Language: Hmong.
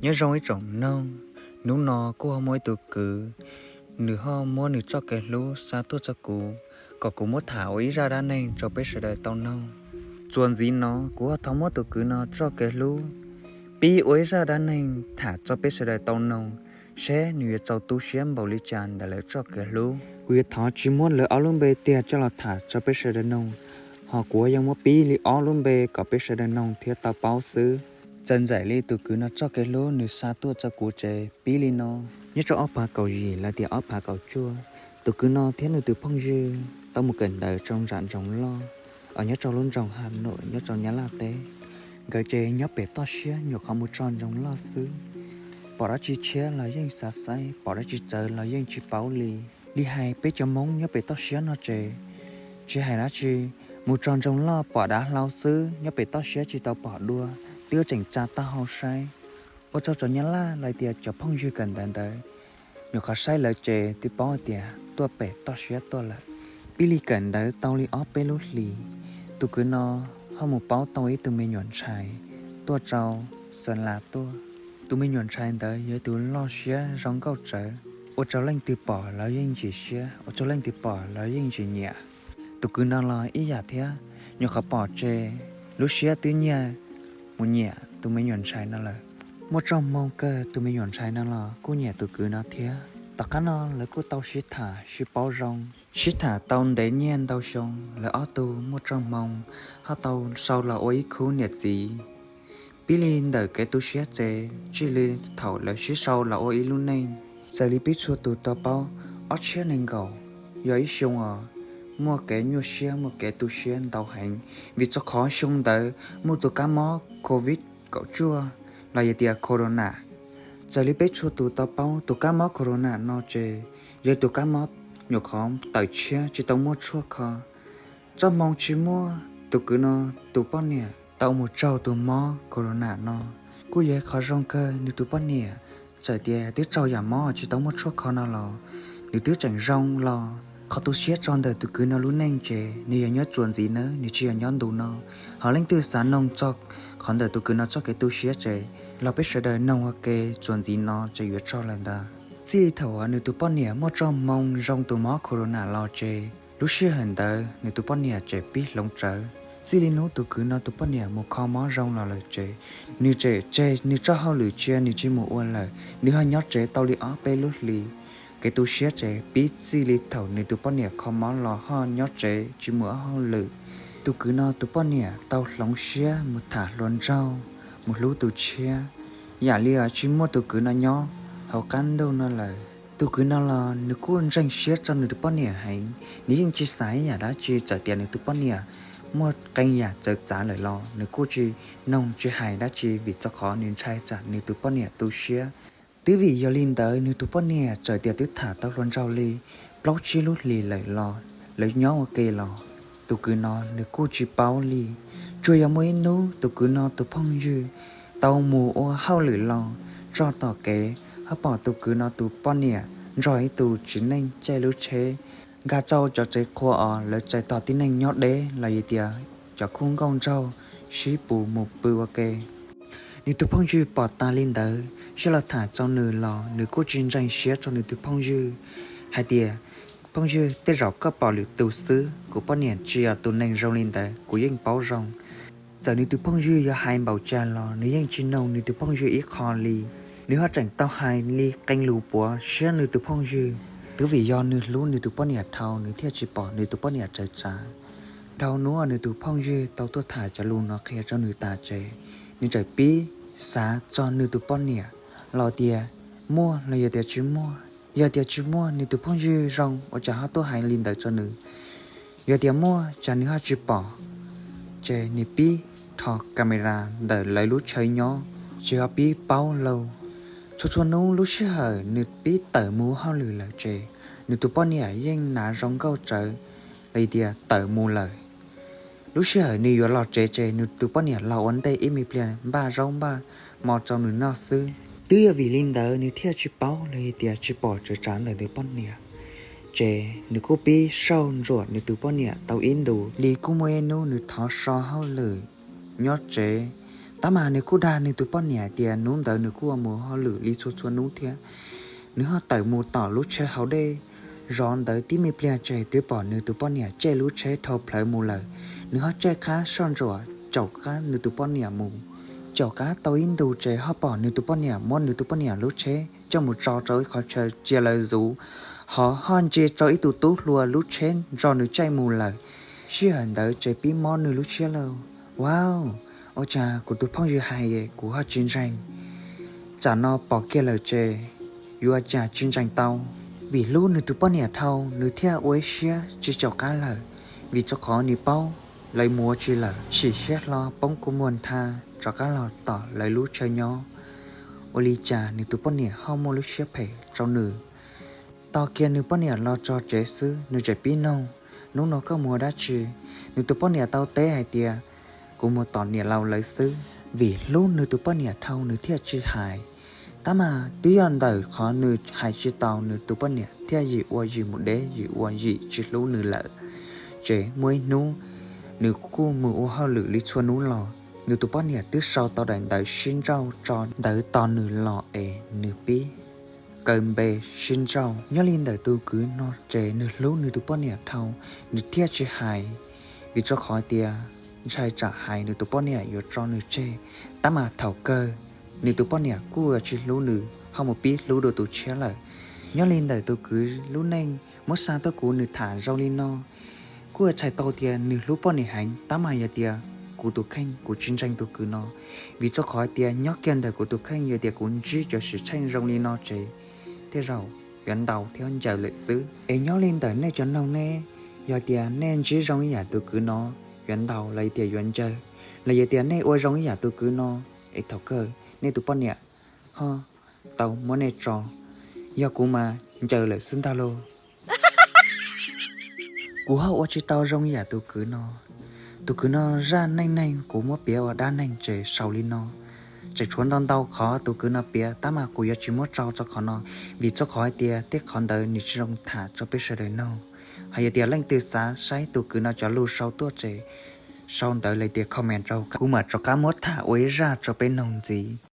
Nyob zoo ib tsoom noog, hnub no kuj ho muaj ib tug kwv, nws ho muab nws txoj kev hlub xa tuaj rau kuv, kom kuv muab tham ua ib zaj dab neeg rau peb sawv daws tau noog. Txuas ntxiv no kuv ho thov muab tus kwv no txoj kev hlub pib ua ib zaj dab neeg tham rau peb sawv daws tau noog, seb nws yuav txaus tu siab npaum li cas ntawm lawv txoj kev hlub. Kuv yuav thov tsis muab lawv ob lub npe tiag coj los tham rau peb sawv daws noog, ho kuv yuav muab pib li ob lub npe kom peb sawv daws noog thiab tau paub xwb. Txawm ntxim li tus kwv no txoj kev hlub nws xa tuaj rau kuv ces pib li no. Nyob rau ob phav kaum yim los tias ob phav kaum cuaj, tus kwv no thiab nws tus phooj ywg tau mus kawm ntawv rau nram nroog loj, uas nyob rau lub nroog Has Nuam nyob rau Nyab Laj teb. Nkawd ces nyob pem toj siab nyuam qhuav mus txog nroog loj xwb, pom dab tsi tshiab los yeej xav xaiv, pom dab tsi txawv los yeej tsis paub li. Li hais peb cov Hmoob nyob pem toj siab no ces tsis hais dab tsi, mus txog nroog loj pom dav hlau xwb, nyob pem toj siab tsis tau pom dua, twb tseem tsa taub hau saib. Ua rau cov Nyab Laj los tias cov phooj ywg kawm ntawv ntawd, nyuam qhuav saib lawv ces twb paub hais tias tuaj pem toj siab tuaj lawm. Pib li kawm ntawv tau li ob peb lub hlis, tus kwv no ho mus paub tau ib tug me nyuam ntxhais tuaj rau Xa Las tuaj. Tus me nyuam ntxhais ntawd yog ib tus loj siab zoo nkauj tsawv, ua rau leej twg pom los yeej ntsim siab, ua rau leej twg pom los yeej ntsim nyiam. Tus kwv no los ib yam thiab, nyuam qhuav pom ces lub siab twb nyiag mus nyiam tus me nyuam ntxhais no lawm. Muaj txoj hmoo kawg tus me nyuam ntxhais no los kuj nyiam tus kwv no thiab. Tom qab no lawv kuj tau sib tham sib paub zoo, sib tham tau ntev niaj ntau xyoo, lawv ob tug muaj txoj hmoo ho tau sau los ua ib khub niam txiv. Pib li ntawm kev tu siab ces txij li thaum lawv sib sau los ua ib lub neej. Txawm li peb txhua tus tau paub, ob txhiab nees nkaum yog ib xyoo uas muaj kev nyuaj siab muaj kev tu siab ntau heev, vim txog qhov xyoo ntawd muaj tus kab mob Covid kaum cuaj los yog tias Corona. Txawm li peb txhua tus tau paub tus kab mob Corona no ces yog tus kab mob nyuam qhuav tawm tshiab tsis tau muaj tshuaj kho. Txoj hmoo tsis muaj tus kwv no tus poj niam tau mus raug tus mob Corona no kuj yog qhov zoo kawg. Nws tus poj niam txawm tias twb raug yam mob tsis tau muaj tshuaj kho no los nws twb tseem zoo los. Qhov tu siab txog ntawm tus kwv no lub neej ces nws yog nyob txuas ntxiv nawb, nws tsis yog nyob ntu no. Ho leej twg xav noog txog qhov ntawm tus kwv no txoj kev tu siab ces los peb sawv daws noog ua ke txuas ntxiv no ces yuav txog lawm ntag. Txij li thaum uas nws tus poj niam muaj txoj hmoo zoo tus mob Corona los ces lub sij hawm ntawd nws tus poj niam tseem pib hloov tsawv. Txij li hnub tus kwv no tus poj niam mus kho mob zoo los lawm ces nws tseem tseg nws txoj hauj lwm cia nws tsis mus ua lawm, nws ho nyob tsev tau li ob peb lub hlis. Kev tu siab ces pib txij li thaum nws tus poj niam kho mob los ho nyob tsev tsis mus ua hauj lwm. Tus kwv no tus poj niam tau hloov siab mus tham hluas nraug, mus hlub tus tshiab, yam li tsis muaj tus kwv no nyob hauv qab ntuj no lawm. Tus kwv no los nws kuj ntseeg siab rau nws tus poj niam heev, nws yeej tsis xav ib yam dab tsi txawm tias nws tus poj niam muaj qee yam txawv txav lawm los nws kuj tsis noog tsis hais dab tsi vim txog qhov nws ntshai tsam nws tus poj niam tu siab. Twb vim yog li ntawd nws tus poj niam txawm tias twb tham tau hluas nraug li plaub tsib lub hlis lawm los lawv nyob ua ke los tus kwv no nws kuj tsis paub li. Tsuas yog muaj ib hnub tus kwv no tus phooj ywg tau mus ua hauj lwm los txog tom kev ho pom tus kwv no tus poj niam nrog ib tus txiv neej caij lub tsheb nkag rau cov tsev qhua os lawv txais tos tib neeg nyob deb los yog tias cov khub nkauj nraug sib pus mus pw ua ke. Nws tus phooj ywg pom tas li ntawd sib los tham rau nws los nws kuj tsis ntseeg siab rau nws tus phooj ywg hais tias, phooj ywg, tej zaum koj pom lwm tus xwb, kuv poj niam tsis yog tus neeg zoo li ntawd kuv yeej paub zoo. Txawm nws tus phooj ywg yuav hais npaum cas los nws yeej tsis noog nws tus phooj ywg ib qho li. Nws ho tseem tau hais li qee lus puav siab nws tus phooj ywg. Twb vim yog nws hlub nws tus poj niam dhau nws thiaj tsis pom nws tus poj niam txawv txav. Dhau hnub uas nws tus phooj ywg tau tuaj tham cov lus no qhia rau nws tas ces nws txawm pib xav txog nws tus poj niam los tias muaj los yog tias tsis muaj. Yog tias tsis muaj nws tus phooj ywg zoo ua cas ho tuaj hais li ntawd rau nws. Yog tias muaj cas nws ho tsis pom. Ces nws pib rho camera ntawm lawv lub chaw nyob ces ho pib paub lauj. Txhua txhua hnub lub sij hawm nws pib tawm mus ua hauj lwm lawm ces nws tus poj niam yeej hnav zoo nkauj tsawv los tias tawm mus lawm. Lub sij hawm nws yuav los tsev ces nws tus poj niam los ua ntej ib me pliag npaj zaub npaj mov rau nws noj xwb. Twb yog vim li ntawd nws thiaj tsis paub los tias tsis pom txawv txav ntawm nws poj niam. Ces nws kuj pib xauj ntsuam nws tus poj niam tau ib ntus li kuj muaj ib hnub nws thov so hauj lwm nyob tsev Tab mas nws kuj dag nws tus poj niam tias hnub ntawd nws kuj ua mus hauj lwm li txhua txhua hnub thiab. Nws ho tawm mus tom lub tsheb hauv dej zov ntawd tib me pliag ces twb pom nws tus poj niam caij lub tsheb dhau plawv mus lawm. Nws ho caij qab soj ntsuam caum qab nws tus poj niam mus. Caum qab tau ib ntus ces ho pom nws tus poj niam muab nws tus poj niam lub tsheb coj mus tso rau ib qhov chaw cia lawv zuv, ho ho ntsia rau ib tug tub hluas lub tsheb nrog nws caij mus lawm. Sij hawm ntawd ces pib mob nws lub siab lawm. Wow, ua cas kuv tus phooj ywg hais kuv ho tsis ntseeg? Tsam no pom kiag lawm ces yuav cas tsis ntseeg tau. Vim hlub nws tus poj niam dhau nws thiaj ua ib siab tsis caum qab lawm, vim rau qhov nws paub lawv mus ua tsi lawm. Chim siab hlo poob kua muag ntha rov qab los tom lawv lub chaw nyob. Ua li cas nws tus poj niam ho muaj lub siab phem rau nws? Tos kiag nws poj niam los txog tsev xwb nws tseem pib noog, hnub no koj mus ua dab tsi? Nws tus poj niam tau teb hais tias, kuv mus tom niam laus lawv xwb. Vim hlub nws tus poj niam dhau nws thiaj tsis hais. Tab mas twb yog ntawm qhov nws hais tsis tau nws tus poj niam thiaj yim ua yim mus deb, yim ua yim tsis hlub nws lawm. Ces muaj ib hnub nws kuj mus ua hauj lwm li txhua hnub los, nws tus poj niam twb sau tau daim ntawv sib nrauj tso ntawd tos nws los es nws pib kaw npe sib nrauj. Nyob li ntawm tus kwv no ces nws hlub nws tus poj niam dhau, nws thiaj tsis hais, vim rau qhov tias ntshai tsam hais nws tus poj niam yuav tso nws tseg. Tab mas thaum kawg nws tus poj niam kuj tsis hlub nws, ho mus pib hlub dua tus tshiab lawm. Nyob li ntawm tus kwv lub neej muab xa tuaj kuv nws tham zoo li no, kuj txhais tau tias nws hlub poj niam heev. Tab mas yog tias kuv tus kheej kuv tsis ntseeg tus kwv no, vim rau qhov tias nyob kiag ntawm kuv tus kheej yog tias kuv ntsib cov xwm txheej zoo li no ces tej zaum yuav ntaus thiab ncaws lawm xwb. Es nyob li ntawm nej cov noog ne, yog tias nej ntsib zoo ib yam tus kwv no, yuav ntaus los yog tias yuav ncaws, los yog tias nej ua zoo ib yam tus kwv no, es thaum kawg nej tus poj niam ho tau muab nej tso. Yog kuv mas ncaws lawm xwb ntag lauj. Kuv ho ua tsis tau zoo yam tus kwv no. Tus kwv no zaj neej neeg kuv muab piav ua dab neeg ces xaus li no. Tseem tshuav ntau ntau qhov tus kwv no piav, tab mas kuv yuav tsis muab tso rau qhov no, vim rau qhov hais tias tej qhov ntawd nws tsis zoo tham rau peb sawv daws noog. Hos yog tias leej twg xav saib tus kwv no cov lus sau tuaj ces sau ntawv los tias comment rau kuv mam rov qab muab tham ua ib zaj rau peb noog ntxiv.